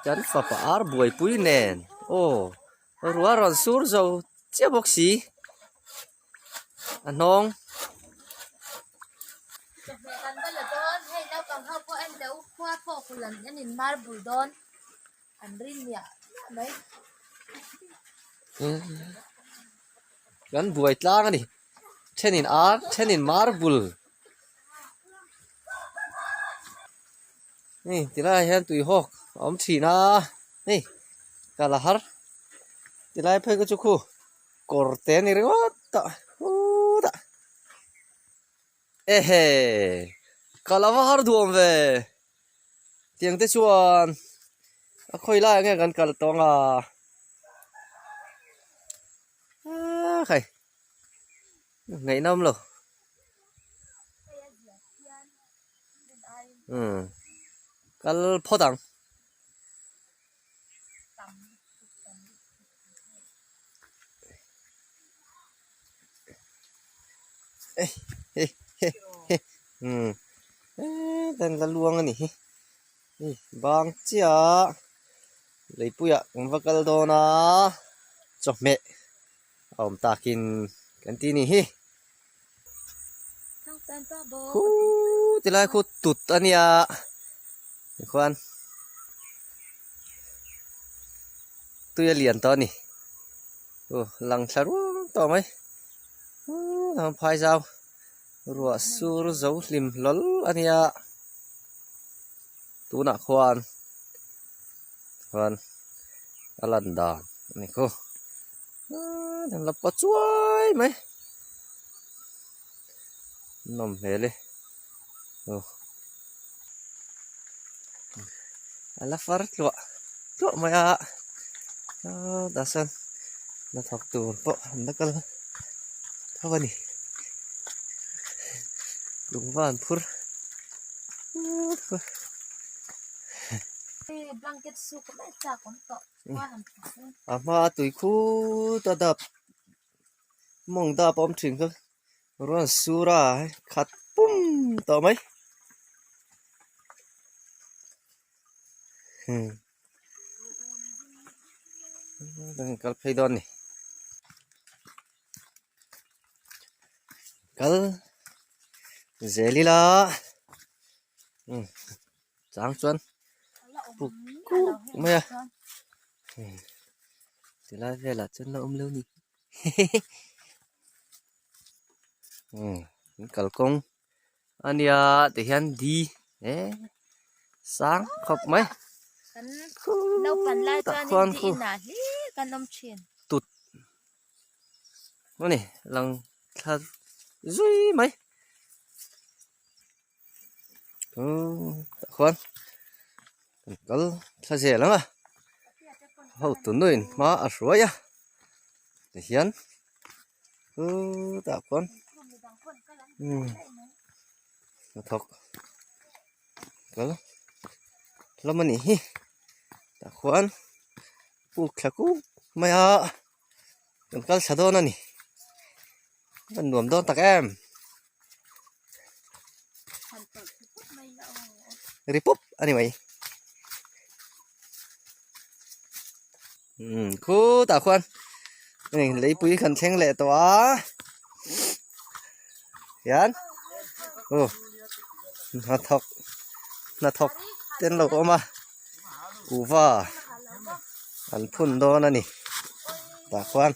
Kan fapa ar buaipui nen aw ruah rawn sur zo chiah bawk si a hnawng. Chawhmeh kan va la dawn hei naupang ho pawh en teh u khua pawh kulh an en in marble dawn an rin miah miah mai. Kan buai tlang a ni thenin ar thenin marble. Hei tilaiah hian tui hawk a awm thin a hei kal a har tilai phei kha chu khu kawr te a ni ringawt a khutah ehe kal a va har duh awm ve tiang te chuan a khawi laiah nge kan kal tawng a aa khai ngaihnawm lo. Umm kal phawt ang. Umm hetan la luang a ni hi hei bang chiah leipuiah kan va kal dawn a chawhmeh a awm takin kan ti ni hi. Khuuu tilai khu tut a nia tikhuan tui a lian tawh a ni aw lang thla ruang tawh mai umm phai zau ruah sur zo hlim hlawl a nia tunah khuan khuan a lan dan a ni khu umm la paw chuai mai. Nawm hmel e aw a la far tluah tluah mai a tah sawn hnathawk tur pawh an la kal tho a ni lungva an phur a hma tui khut a dap mawng dap a awm thin kha Rawn sur a khat pum tawh mai umm kal phei dawn a ni kal zel ila umm chang chuan puk kuk mai a tilai velah chuan la awm lo a ni hehe. Umm kalkawng a nia tihian di eh sang khawp mai khutah khuan khu tut ani lang thla zui mai umm tah khuan kan kal thla zel ang a hotu nuin hma a hruai a tihian khutah khuan umm hnathawk kal hlawm a nih hi tah khuan puk thla kuk mai a kan kal thla dawn a ni. A nuam dawn tak em ri pup a ni mai umm khutah khuan hei leipui kan thleng leh tawh a hian aw hnathawk hnathawk te an lo awm a kuhva an phun dawn a ni tah khuan.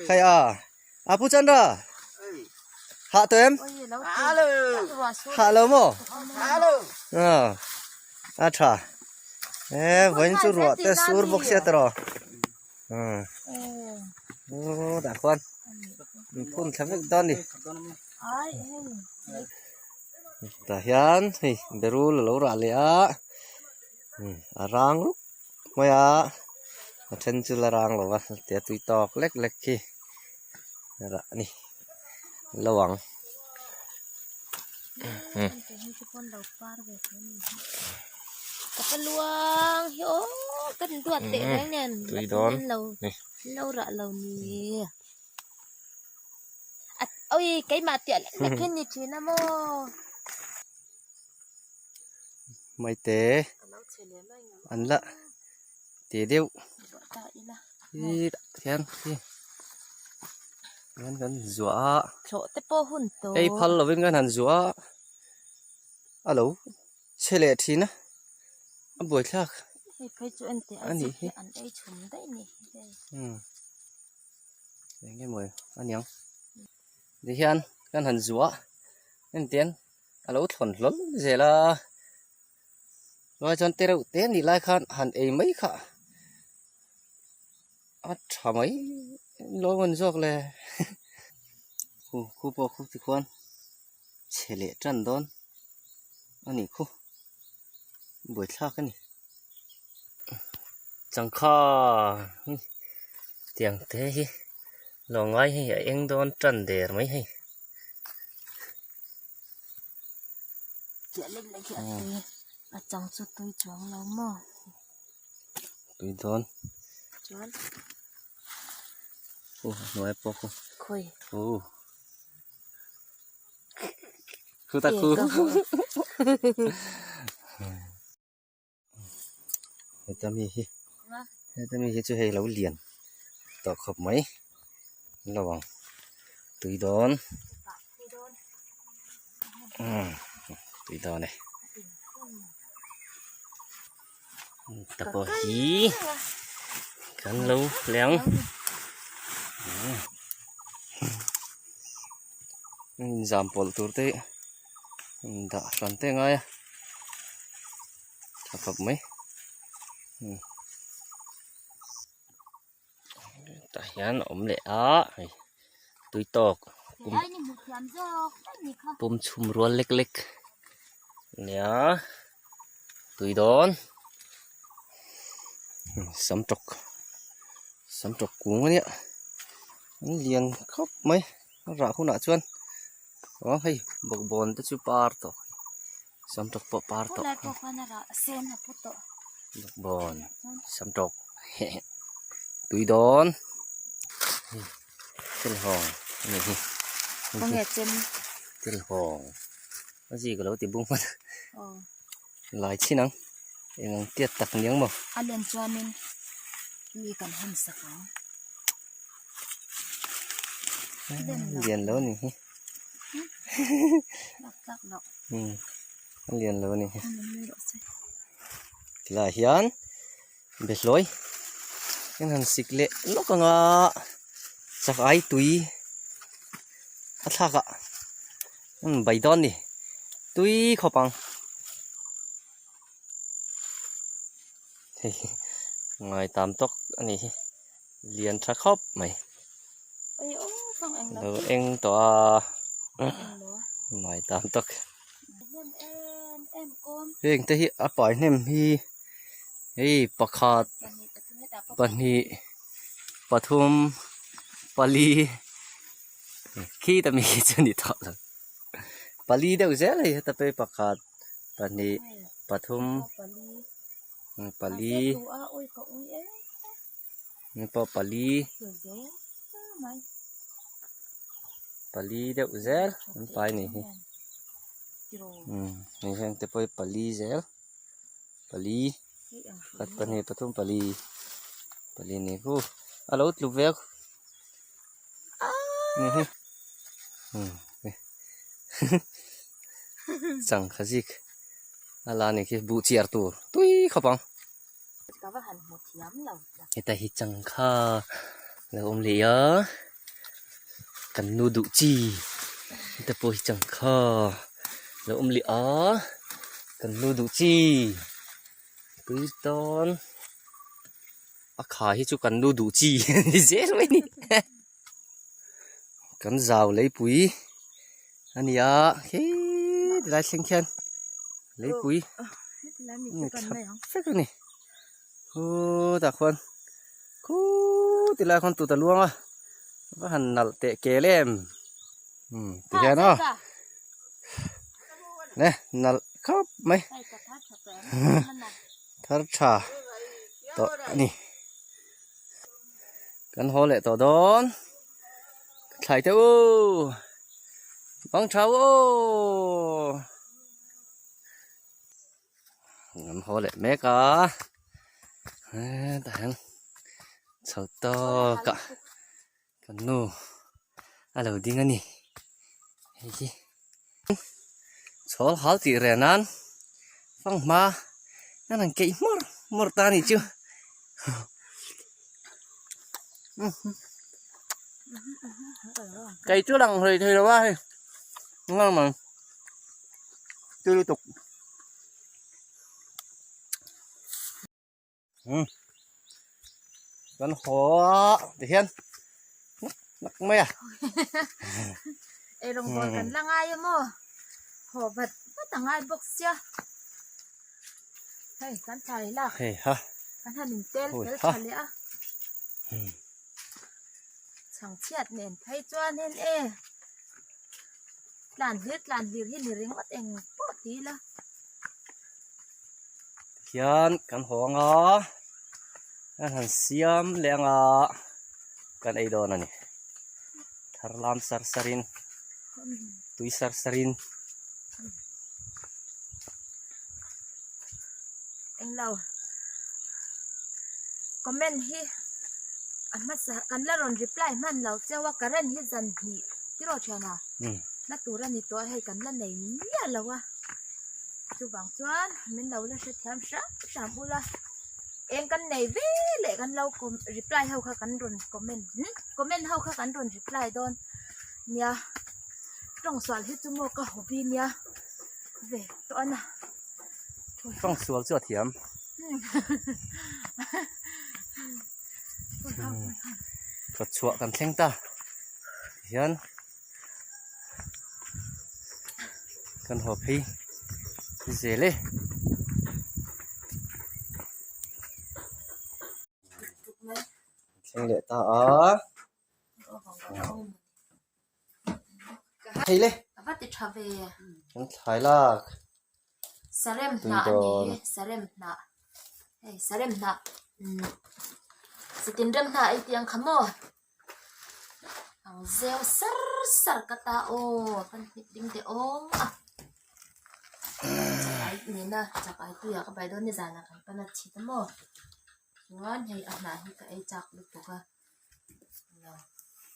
Khai a a pu Chandra hah tawh em hah lo maw a tha e vawiin chu ruah te sur bawk sia tawh rawh tah khuan phun thla vek dawn a ni. Tah hian hei berul a lo rah leh a a rang rup mai a a then chu la rang lo va tia tui tawk lek lek khi a rah a ni lo ang. Tui dawn ni. Oi keimah tiah lek lek hi ni thin a maw. Maite an la te deuh hi hian hi hian kan zuah a thlawh te pawh hun tawh ei phal lovin kan han zuah a a lo chhe leh thin a a buaithlak hei phei chu en teh a ni hi an ei chhum daih ni hei eng emaw a niang tihian kan han zuah engtiang a lo thlawn hlawl zel a chuan chuan te reuh te anih lai khan han ei mai kha a tha mai lawm an zawk le khu khu pawh khu tikhuan chhe leh tan dawn a nih khu buaithlak a ni changkha hi tiang te hi lo ngai hei a eng dawn tan der mai hei. Chiah lek lek hi a tui a chang chu tui chuang lo maw tui dawn chuan aw a hnuai pawh khu khawi aw khu ta khu heta mi hi heta mi hi chu hei lo lian tawh khawp mai an lo ang tui dawn umm tui dawn e ta pawh hi kan lo leng inzam pawlh tur te dah hran te a ngai a. Tha khawp mai tah hian a awm leh a hei tui tawk pum chhum rual lek lek ania tui dawn sam tawk sam tawk kung ania an lian khawp mai a rah hunah chuan aw hei bawkbawn te chu par tawh. Samtawk pawh par tawh. Khulai pawh khan a rah sen a pu tawh. Bawn samtawk tui dawn thil hawng a ni hi. Khawnge chem? Thil hawng a zi ka lo ti bung hman lai chin ang eng ang tiat tak niang maw. A len chuanin tui kan hawn sak ang. Lian lo ni hi. A lian lo a ni tilai hian behlawi kan han sik leh lawk ang a chak ai tui a thlak ah an bai dawn a ni tui khawp ang hei hi ngai tam tawk a ni hi lian tha khawp mai. Lo eng tawh a mai tam tak heng te hi a pai hnem hi hei pakhat pahnih pathum pali khi ta mi chu ni tawh lo pali deuh zel hei heta phei pakhat pahnih pathum pali. Ni pawh pali pali deuh zel an pai ni hi umm hei heng te pawh hi pali zel pali pakhat pahnih pathum pali pali ni hu a lo tlu vek ni hi umm changkha zik a la ni khi buh chiar tur tui khawp ang. Ka va han hmu thiam lo tak. Heta hi changkha lo awm leh a, kan nu duh chi heta pawh hi changkha lo awm leh a, kan nu duh chi tui dawn a kha hi chu kan nu duh chi a ni zel mai a ni kan zau leipui a ni a khi tilai thleng khian leipui. Vek a ni khutah khuan khuu ti lai khuan tut a luang a va han nalh teh kel em umm ti hian aw ne nalh khawp mai thar tha tawh a ni kan haw leh tawh dawn thlai teh u. Mang tha u aw. An haw leh mek a. Hetah hian chho tawk a kan nu a lo ding a ni. Hei hi chhawl hal tih reh nan fanghma an han keih hmawr hmawr ta a nih chu. Kei chu lang hlei thei lo a hei ngang mai tui lutuk um kan haw a tihian nak nak mai a ei rawng bawl kan la ngai a maw haw vat vat a ngai bawk sia hei kan thlai lak hei ha kan han in tel fel tha leh a chhangchhiat nen phei chuanin e tlan hlir tlan hlir hi ni ringawt eng pawh ti ila. Hian kan haw anga kan han siam leh anga kan ei dawn a ni thar lam sar sar in tui sar sar in. Englo comment hi a hmasa kan la rawn reply hman lo cheu a current hi zan hnih tiraw thiana la tur a ni tawh a hei kan la nei miah lo a chuvang chuan min lo la hrethiam hram hram ula eng kan nei ve leh kan lo reply ho kha kan rawn comment comment ho kha kan rawn reply dawn nia tawng sual hi chu maw ka hobby nia ve tawh a na. Tawng sual chu a thiam. Kawtchhuah kan thleng ta tihian kan haw phei zel e. Thleng leh ta a. Thei le. Ava ti tha ve. Kan thlai lak. Sarem hnah a ni hi sarem hnah. Hei sarem hnah umm chitin rem hnah ei tih ang kha maw. Ang zeu sar sar ka ta aw kan hnip ding teh awng a. Chakai nena chakai tuiah ka bai dawn ni zanah kan pan a chhit a maw. Chuan hei a hnah hi ka ei chak lutuk a.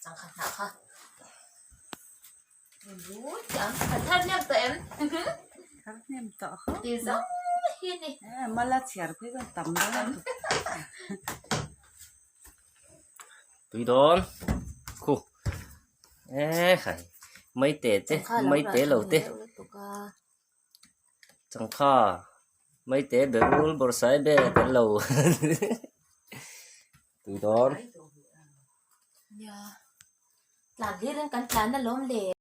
Changkhat hnah kha. Thar hnem tawh em? Thar hnem tawh kha. Ti zawng hi ni. Eh, mala chhiar phei chuan tam dawn. Tui dawn. Khu. Eh, khai. Mai te te, mai te lo te. Changkha maite berul bawrhsai be tel lo tui dawn. Nia tlan hlir in kan tlan alawm le.